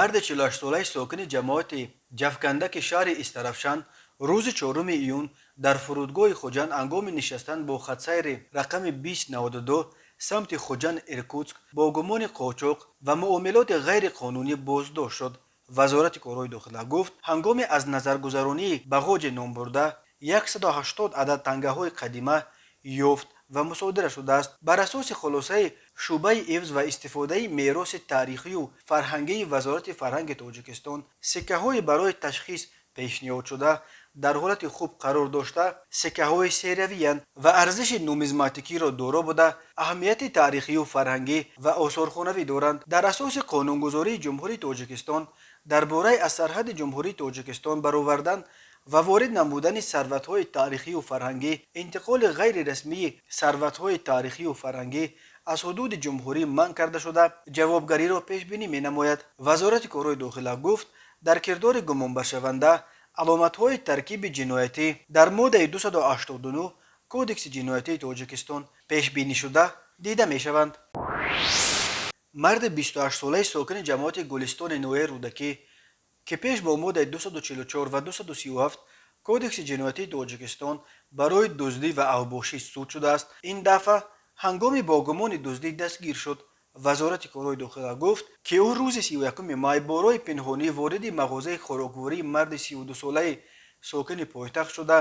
Марди 48-солаи сокини ҷамоати Ҷафкандаки шаҳри Истаравшан рӯзи 4 июн дар фурудгоҳи Хуҷанд ҳангоми нишастан бо хатсайри рақами 2092 самти Хуҷанд Иркутск бо гумони қочоқ ва муомилоти ғайриқонунӣ боздошт шуд. Вазорати корҳои дохила гуфт, ҳангоми аз назаргузаронии бағоҷи номбурда 180 адад тангаҳои қадима ёфт ва мусодира шудааст. Бар асоси хулосаи шӯъбаи ҳифз ва истифодаи мероси таърихию фарҳангии Вазорати фарҳанги Тоҷикистон, сиккаҳои барои ташхис пешниҳодшуда дар ҳолати хуб қарор дошта, сиккаҳои сериявиянд ва арзиши нумизматикиро доро буда, аҳамияти таърихию фарҳангӣ ва осорхонавӣ доранд. Дар асоси қонунгузории Ҷумҳурии Тоҷикистон дар бораи аз сарҳади Ҷумҳурии Тоҷикистон баровардан ва ворид намудани сарватҳои таърихию фарҳангӣ, интиқоли ғайрирасмии сарватҳои таърихию фарҳангӣ аз ҳудуди ҷумҳурӣ манъ карда шуда, ҷавобгариро пешбинӣ менамояд. Вазорати корҳои дохила гуфт, дар кирдори гумонбаршаванда аломатҳои таркиби ҷиноятӣ дар моддаи 289 Кодекси ҷиноятии Тоҷикистон пешбинишуда дида мешаванд. Марди 28-солаи сокини ҷамоати Гулистони ноҳияи Рӯдакӣ, ки пеш бо моддаи 244 ва 237 Кодекси ҷиноятии Тоҷикистон барои дуздӣ ва авбошӣ суд шудааст, ин дафъа ҳангоми бо гумони дуздӣ дастгир шуд. Вазорати корҳои дохила гуфт, ки ӯ рӯзи 31 май бо роҳи пинҳонӣ вориди мағозаи хӯроквории марди 32-солаи сокини пойтахт шуда,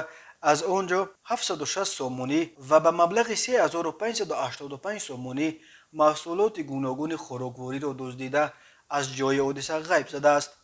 аз он ҷо 760 сомонӣ ва ба маблағи 3585 сомонӣ маҳсулоти гуногуни хӯроквориро дуздида, аз ҷои ҳодиса ғайб задааст.